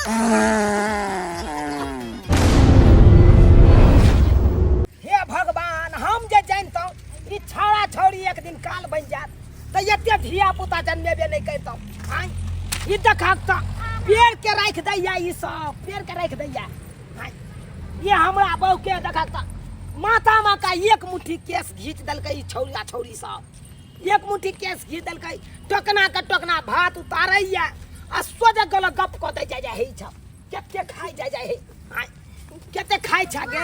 हे भगवान, हम जे जानितहुँ ई छौड़ा छौड़ी एक दिन काल बनि जायत तऽ एते धिया पुता जन्मेबे नहि करितहुँ। आँय, ई देखहक तऽ पेड़ के राखि दैया, ई सब पेड़ के राखि दैया। आँय, ये हमरा बहू के देखहक तऽ माथा में का एक मुट्ठी केस घीच देलकै ई छौड़ा छौड़ी सब, एक मुट्ठी केस घीच देलकै। टोकना के टोकना भात उतारैया आ सोझे गल गप कऽ दै जाय जाय हे। ई सब कते खाइ जाय जाय हे। आँय, कते खाइ छ गे?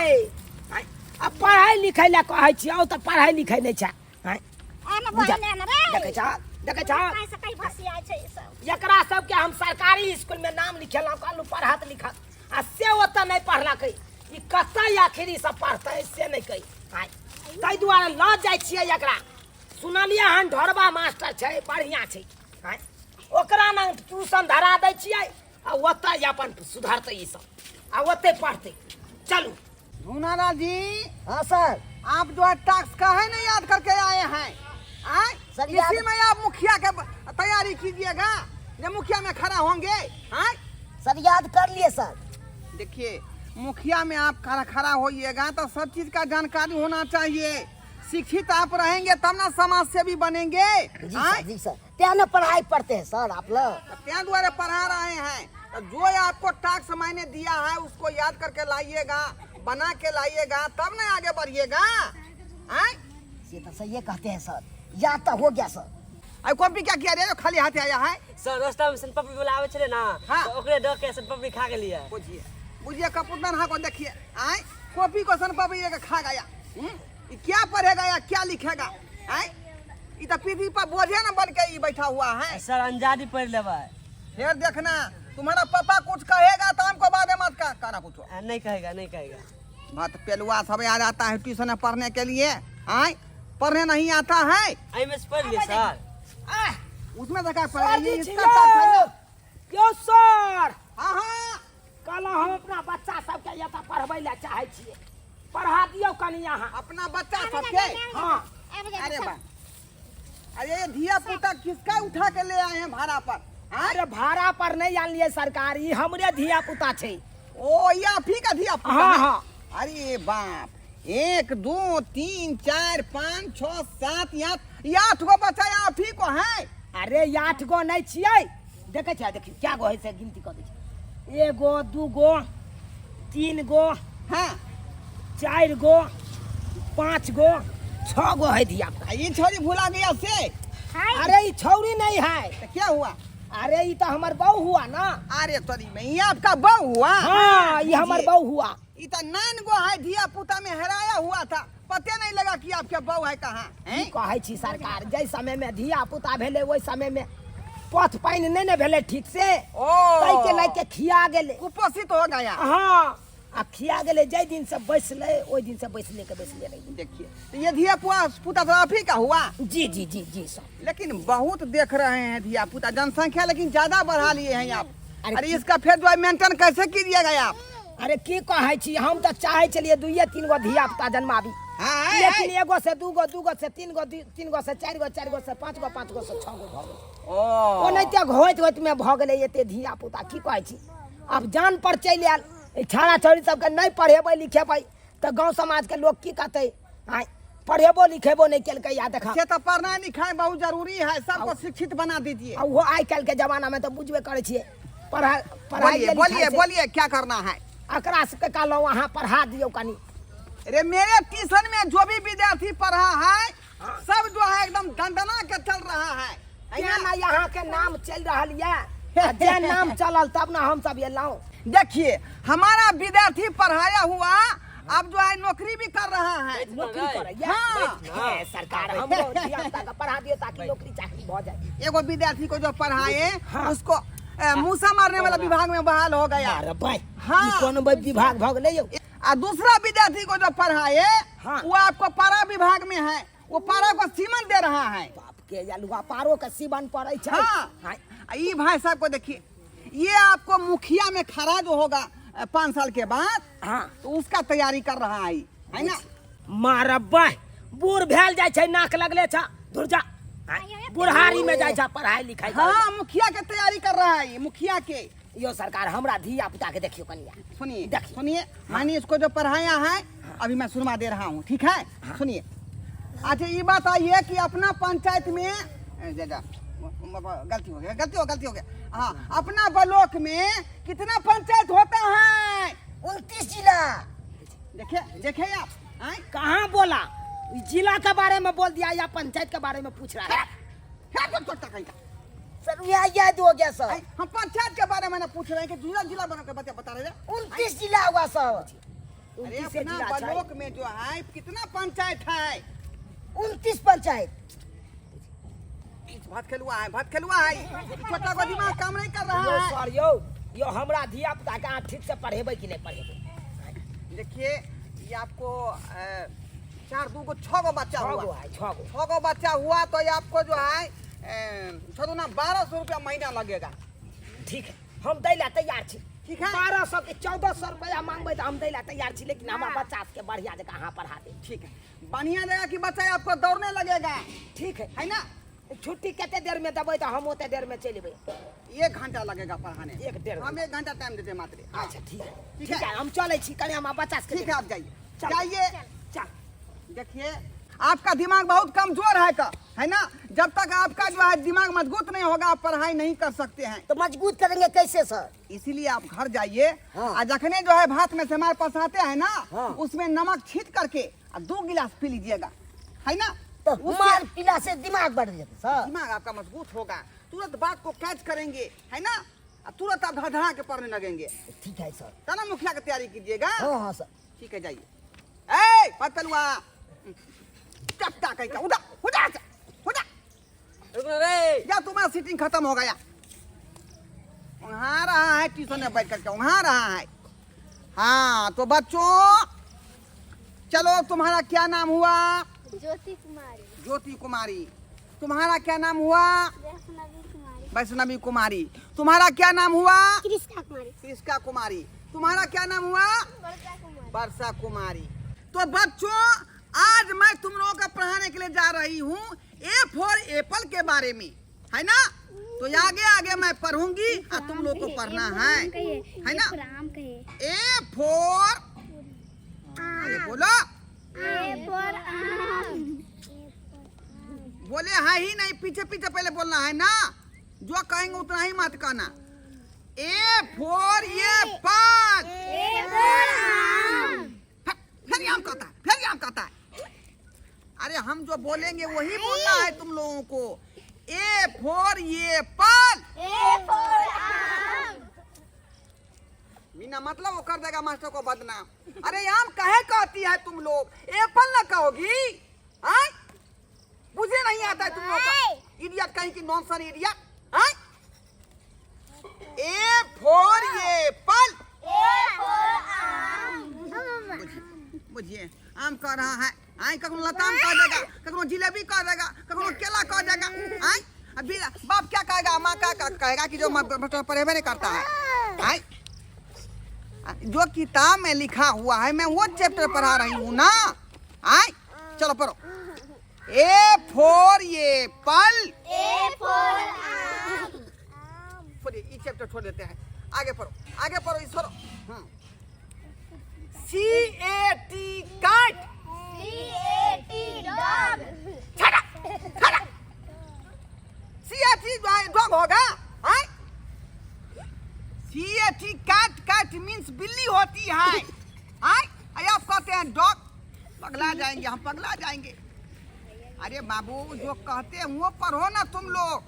आँय, आ पढ़ाइ लिखाइ लए कहै छियौ तऽ पढ़ाइ लिखाइ नहि छै। आँय, देखै छ, देखै छ, एकरा सबके हम सरकारी स्कूल में नाम लिखेलहुँ, कहलहुँ पढ़त लिखत, आ से ओतऽ नहि पढ़लकै। ई कतऽ आखिर ई सब पढ़तै से नहि कही। आँय, ताहि दुआरे लऽ जाइ छियै एकरा। सुनलियै हन ढोरबा मास्टर छै, बढ़िआँ छै। आँय, ओकरा ने ट्यूशन धरा दै छियै आ ओतऽ अपन सुधरतै ई सब आ ओतै पढ़तै। चलू। धूनालाल जी। हाँ सर। आप जो है टैक्स काहे नहीं याद करके आए हैं? आए? सर, इसी में आप मुखिया के तैयारी कीजिएगा, जब मुखिया में खड़ा होंगे। आए? सर याद कर लिए सर। देखिए मुखिया में आप खड़ा खड़ा होइएगा तो सब चीज का जानकारी होना चाहिए। शिक्षित आप रहेंगे तब ना समाज सेवी बनेंगे। जी आए? सर, जी सर, क्या ना पढ़ाई पढ़ते हैं सर आप लोग? क्या द्वारा पढ़ा रहे हैं? तो जो आपको टास्क मैंने दिया है उसको याद करके लाइएगा, बना के लाइएगा, तब ना आगे बढ़िएगा। आए? ये तो सही कहते हैं सर, याद तो हो गया सर। अरे कॉपी क्या किया रे, खाली हाथ आया है? सर रास्ता में सन पपड़ी वाला आवे छले ना, हाँ। तो ओकरे डर के सन पपड़ी खा गेलिए। बुझिए बुझिए कपूतन को देखिए, आए कॉपी को सन पपड़ी लेके खा गया। ये क्या पढ़ेगा या क्या लिखेगा? आए ये तो पृथ्वी पर बोझे ना बन के ये बैठा हुआ है। सर अंजादी पढ़ लेबै। फिर देखना तुम्हारा पापा कुछ कहेगा तो हमको बाद में मत कहना कुछ। नहीं कहेगा, नहीं कहेगा। बात पेलुआ सब आ जाता है ट्यूशन पढ़ने के लिए, आए पढ़ने नहीं आता है। एहि में से पढ़ लिए सर। आह, उसमें देखा पढ़ सर लिए, जी इसका टास्क है ना। क्यों सर? हाँ, हाँ। कल हम अपना बच्चा सबके एतऽ पढ़बै लए चाहै छियै, पढ़ा दियौ कनि अहाँ। अपना बच्चा सबके? हाँ। अरे बा, अरे ये धिया पुता किसका उठा के ले आए हैं भाड़ा पर? हाँ? अरे भाड़ा पर नहीं आनलियै सरकार, ई हमरे धिया पुता छै। ओ ये आप ही का धिया पुता हाँ, है? हाँ। अरे बाप, 1 2 3 4 5 6 7 8 गो बच्चा आप ही को है। अरे 8 गो नहीं छियै, देखै छियै, देखियौ क्या गो है से गिनती कऽ दै छियै। 1 गो 2 गो 3 गो, हाँ। 4 गो 5 गो 6 गो है धिया पुता। ये छोरी भुला गया से? अरे ये छौरी नहीं है। तो क्या हुआ? अरे ये तो हमार बहू हुआ ना। अरे तोरी में ये आपका बहू हुआ? हाँ, ये हमार जी। बहू हुआ। ये तो 9 गो है धिया पुता में हराया हुआ था, पते नहीं लगा कि आपके बहू है कहाँ। हैं? की कहै छी सरकार, जै समय में धिया पुता भेलै ओहि समय में पथ पानि नहि ने भेलै ठीक से, ओ। ताहि के लए के खिया गेलै, कुपोषित हो गया। हाँ, आ खिया गेलै, जै दिन से बैसलै ओहि दिन से बैसले के बैसले रहि गेलै। देखिए तो ये धिया पुता तो आप ही का हुआ? जी जी जी जी सर। लेकिन बहुत देख रहे हैं धिया पुता, जनसंख्या लेकिन ज्यादा बढ़ा लिए हैं आप। अरे अरे इसका फिर जो है मेंटेन कैसे कीजिएगा आप? अरे की कहै छी, हम तो चाहे छलियै 2 3 गो धिया पुता जन्माबी, हाँ, हाँ, लेकिन हाँ। 1 से 2 गो, 2 गो से 3 गो, 3 गो से 4 गो, 4 गो से 5 गो, 5 गो से 6 गो भऽ गेलै। ओ। ओनाहिते होइत होइत में भऽ गेलै एते धिया पुता। की कहै छी, आब जान पर चलि आयल। एहि छाड़ा छौड़ी सबके नहि पढ़ेबै लिखेबै तऽ गाँव समाजके लोक की कहतै? आँय, पढ़ेबो लिखेबो नहि केलकै। या देखा से तो पढ़ना लिखाई बहुत जरूरी है, सबको शिक्षित बना दीजिए। आ ओहो आइ काल्हिके जमानामे तऽ बुझबे करै छियै, पढ़ाई बोलिए, बोलिए, बोलिए क्या करना है? एकरा सबके कहलहुँ अहाँ पढ़ा दियौ कनि। अरे मेरे ट्यूशन में जो भी विद्यार्थी पढ़ा है सब जो है एकदम दंदना के चल रहा है। है तें ना? ना यहाँ के नाम चल रहल ये, आ जे नाम चलल तब ना हम सब एलहुँ। देखिए हमारा विद्यार्थी पढ़ाया हुआ अब जो है नौकरी भी कर रहा है। नौकरी करैया? हाँ। हे, सरकार हमरो धिया पुता के पढ़ा दियौ ताकि नौकरी चाकरी भऽ जाए। एगो विद्यार्थी को जो पढ़ाए हाँ। उसको मूसा मारने वाला विभाग में बहाल हो गया। अरे भाई, हाँ। ई कोन भाई विभाग भऽ गेलै यौ? आ दूसरा विद्यार्थी को जो पढ़ाए हाँ। वो आपको पारा विभाग में है, वो पारा को सीमन दे रहा है। बाप के अलुआ पारो के सीवन पड़ै छै। हाँ। हाँ। आ ई भाई साहब को देखिए, ये आपको मुखिया में खड़ा जो होगा 5 साल के बाद, हाँ। तो उसका तैयारी कर रहा है, है ना? मारब बूढ़ भेल जाइ छै, नाक लगले छ, धुर जा। हाँ, बुढ़ारी में जाइ छ पढ़ाई लिखाई करे। हाँ, मुखिया के तैयारी कर रहा है, मुखिया के। यो सरकार हमरा धिया पुता के देखियो कनिया। सुनिए, देखिए। सुनिए, मैंने इसको जो पढ़ाया है अभी मैं सुनवा दे रहा हूँ, ठीक है? सुनिए। अच्छा ये बात आई है कि अपना पंचायत में ए, जा, जा, गलती हो गया, गलती हो, गलती हो गया। हाँ, अपना ब्लॉक में कितना पंचायत होता है? 29 जिला। देखिए, देखिए आप, आए? कहाँ बोला? जिला के बारे में बोल दिया या पंचायत के बारे में पूछ रहा है? क्या तो तोड़ता कहीं का? सर यहाँ याद हो गया सर। आए, हम पंचायत के बारे में ना पूछ रहे हैं कि जिला जिला बना के बता रहे हैं। 29 जिला हुआ सर। अरे 29 अपना जिला छै। ब्लॉक में जो है कितना पंचायत है? 29 पंचायत। भात खेलुआ है, भात खेलुआ है, छोटा को दिमाग काम नहीं कर रहा यो है। सर यो, यो हमरा धिया पुता के अहाँ ठीक से पढ़ेबै कि नहीं पढ़ेबै? देखिए ये आपको 4 2 गो 6 गो बच्चा 6 हुआ। गो है, 6 गो। 6 गो बच्चा हुआ तो ये आपको जो है 6 दूना 1200 रुपया महीना लगेगा। ठीक है, हम दै ला तैयार छी। ठीक है। 1200 के 1400 रुपया मांगबै तऽ हम दै ला तैयार छी, लेकिन हमरा बच्चा सबके बढ़िया जकाँ अहाँ पढ़ा देब। ठीक है, बढ़िया जगह की बच्चा आपको दौड़ने लगेगा। ठीक है, है ना? छुट्टी कते देर में देबै तऽ हम ओते देर में चलि एबै। 1 घंटा लगेगा पढ़ाने। एक डेढ़ हम 1 घंटा टाइम देते मात्र। हाँ। अच्छा ठीक है, ठीक ठीक है। है, हम चलै छी कनि हमरा बच्चा सबके। ठीक है, आप जाइए, चल। जाइए। चल। देखिए आपका दिमाग बहुत कमजोर है का, है ना? जब तक आपका जो है दिमाग मजबूत नहीं होगा आप पढ़ाई नहीं कर सकते हैं। तो मजबूत करेंगे कैसे सर? इसीलिए आप घर जाइए। हाँ। और जखने जो है भात में से हमारे पास आते हैं ना, हाँ। उसमें नमक छीट करके और 2 गिलास पी लीजिएगा, है ना? तो उससे मार पीला से दिमाग बढ़ जाता सर। दिमाग आपका मजबूत होगा, तुरंत बात को कैच करेंगे, है ना? और तुरंत आप धड़धड़ा के पढ़ने लगेंगे। ठीक है सर। तना मुखिया की तैयारी कीजिएगा। हाँ हाँ सर। ठीक है, जाइए। ए पतलुआ चपटा कहीं का, उठा उठा उठा। रुको रे। या तुम्हारा सीटिंग खत्म हो गया। वहाँ रहा है ट्यूशन में बैठ करके, वहाँ रहा है। हाँ तो बच्चों चलो, तुम्हारा क्या नाम हुआ? ज्योति कुमारी। ज्योति कुमारी। तुम्हारा क्या नाम हुआ? वैष्णवी कुमारी। वैष्णवी कुमारी। तुम्हारा क्या नाम हुआ? कृष्णा कुमारी। कृष्णा कुमारी। तुम्हारा क्या नाम हुआ? वर्षा कुमारी। वर्षा कुमारी। तो बच्चों आज मैं तुम लोगों का पढ़ाने के लिए जा रही हूँ ए फॉर एप्पल के बारे में, है ना? तो आगे आगे मैं पढ़ूंगी और तुम लोग को पढ़ना है, है ना? ए फॉर, अरे बोलो, ए फॉर आम। बोले है ही नहीं, पीछे पीछे पहले बोलना है ना, जो कहेंगे उतना ही मत कहना। A for Apple. A for आम। फिर आम कहता है, फिर आम कहता है। अरे हम जो बोलेंगे वही बोलना है तुम लोगों को। A for apple. A for आम। बिना मतलब वो कर देगा मास्टर को बदनाम। अरे आम कहे कहती है तुम लोग, एप्पल ना कहोगी? हाँ? मुझे नहीं आता है तुम लोग का। इडियट कहीं की नॉनसन इडियट। हाँ? A for apple. A for आम। बुझिए आम कह रहा है, आए कखनो लताम कह देगा, कखनो जिलेबी कह देगा, कखनो केला कह देगा। आए अभी बाप क्या कहेगा, माँ क्या कहेगा कि जो पढ़ेबे नहीं करता है। आए जो किताब में लिखा हुआ है मैं वो चैप्टर पढ़ा रही हूँ ना। आए चलो पढ़ो। A for apple. A for आम। छोड़िए ये चैप्टर छोड़ देते हैं, आगे पढ़ो, आगे पढ़ो, इस पढ़ो। C A T cat. C A T dog. छड़ा छड़ा। सी ए टी डॉग होगा। हाँ? C A T cat, cat means बिल्ली होती है। हाँ? अरे आप कहते हैं डॉग, पगला जाएंगे हम, पगला जाएंगे। अरे बाबू जो कहते हैं वो पढ़ो ना तुम लोग,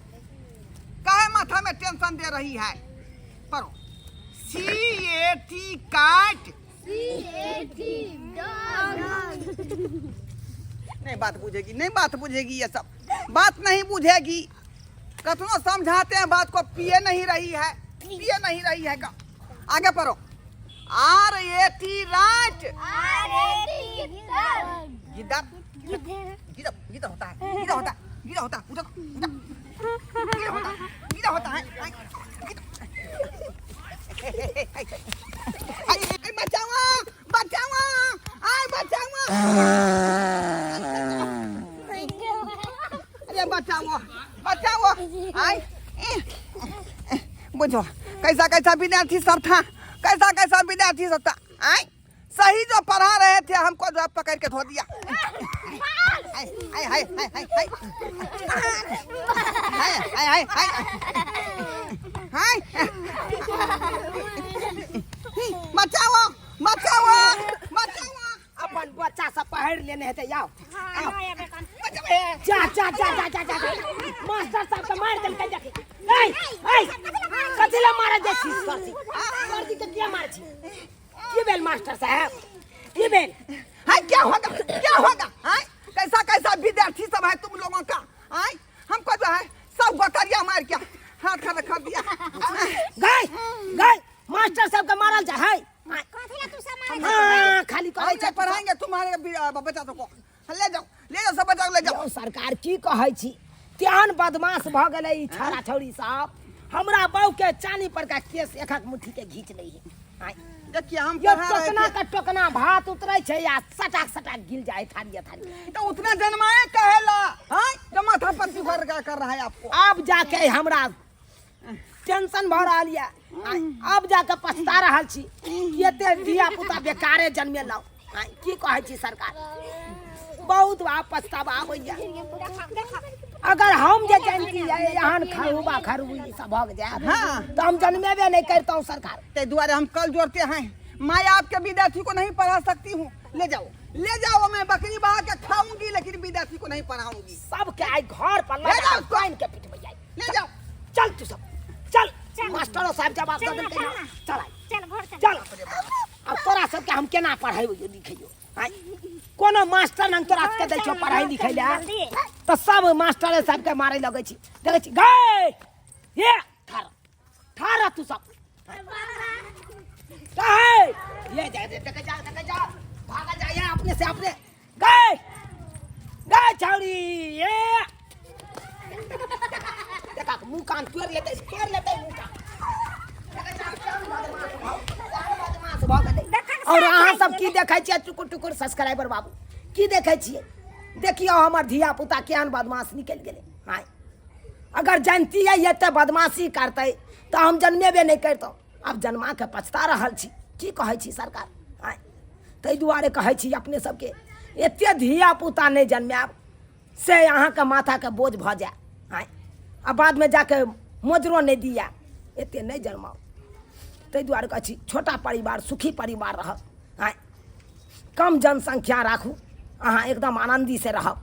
काहे माथा में टेंशन दे रही है? पढ़ो। C A T cat. C A T dog. नहीं बात बुझेगी, नहीं बात बुझेगी, ये सब बात नहीं बुझेगी। कतनो समझाते हैं बात को, पिए नहीं रही है, पिए नहीं रही है का। आगे पढ़ो। R A T rat. R A T गिद्दड़। गिद्दड़, गिद्दड़, गिद्दड़ होता है, गिद्दड़ होता है, गिद्दड़ होता है, उधर, उधर। गिद्दड़ होता है, गिद्दड़ होता है। बचाओ, बचाओ, आय बचाओ। अरे बचाओ, बचाओ, आय। बुझो कैसा कैसा विद्यार्थी सब था, कैसा कैसा विद्यार्थी सब था। आए सही जो पढ़ा रहे थे हमको जो पकड़ के धो दिया। हाय हाय हाय हाय हाय हाय हाय हाय हाय हाय, बचाओ बचाओ बचाओ। अपन बच्चा सब पढ़ लेने हेतै, आउ जा जा जा जा जा जा। मास्टर साहब के मारि देलकै। देखी ए ए, कथी लए मारै जाइ छी सर जी? सर जी के किया मारै छी? की भेल मास्टर साहब, की भेल? हाय क्या होगा, क्या होगा? हाय कैसा कैसा विद्यार्थी सब है तुम लोगों का। हाय हमको जो है सब बकरिया मार के हाथ खड़ा कर दिया। गए गए, मास्टर साहब के मारल जा है। हाँ, खाली कहै ऐसे छै पढ़ाएंगे तुम्हारे बच्चा सबको। ले जाओ ले जाओ सब बच्चा को ले जाओ। यौ सरकार, की कहै छी, तेहन बदमाश भऽ गेलै ई छौड़ा छौड़ी सब। हमरा बहू के चानी पर का केस एक एक मुट्ठी के घींच लै है। आँय। देखिए हम यौ पढ़ा रहे टोकना थे के टोकना भात उतरै छै आ सटाक सटाक गिल जाय थारी थारी। तो उतना जन्माए कहेला। हाँ जो माथा पर सुगर का कर रहा है आपको। आब जाके हमरा टेंशन भऽ रहल यऽ, आब जाके पछता रहल छी कि एते धिया पुता बेकारे जन्मेलहुँ। आँय, की कहै छी सरकार, बहुत आब पछतावा आबैया। अगर हम जे जानती एहन खरूबा खरूबी ई सब भऽ जायत हाँ। तऽ हम जन्मेबे नहि करितहुँ सरकार। ते दुआरे हम कल जोड़ते हैं, मैं आपके विद्यार्थी को नहीं पढ़ा सकती हूँ। ले जाओ ले जाओ, मैं बकरी बहा के खाऊंगी लेकिन विद्यार्थी को नहीं पढ़ाऊंगी। सबके आइ घर पर ले लऽ जाओ। जाके पानि के पिटबै आइ। ले जाओ। चल तू सब चल, मास्टरो साहब जवाब दऽ देलकै हँ। चल आइ, चल घर चल। चल। आब तोरा सबके हम केना पढ़ेबै लिखैयो? आँय, कोनो मास्टर नंग तोरा सबके दै छौ पढ़ाइ लिखै लए तऽ सब मास्टरे सबके मारै लगै छी। देखै छी गै, हे ठाढ़ ठाढ़ रह तू सब। गै ये जा देखै जा देखै जा, भागल जा यहाँ अपने से अपने। गै गै छौड़ी, ये देखा मुँह कान तोड़ि लेतै, तोड़ि लेतै मुँह कान। देखै जा, केहन बदमाश केहन बदमाश भऽ गेलै। और अहाँ सब की देखै छियै टुकुर टुकुर सब्सक्राइबर बाबू, की देखै छियै? देखियौ हमर धिया पुता केहन बदमाश निकलि गेलै। आँय, अगर जनतियै एते बदमाशी करतै तऽ हम जन्मेबे नहि करितहुँ। आब जन्मा के पछता रहल छी। की कहै छी सरकार? आँय, ताहि दुआरे कहै छी अपने सबके एते धिया पुता नहि जन्मायब से अहाँके माथाके बोझ भऽ जाय। आँय, आ बादमे जाके मोजरो नहि दिया, एते नहि जन्माउ। ताहि दुआरे कहै छी छोटा परिवार सुखी परिवार रहत। आँय, कम जनसंख्या राखू, अहाँ एकदम आनन्दी से रहब।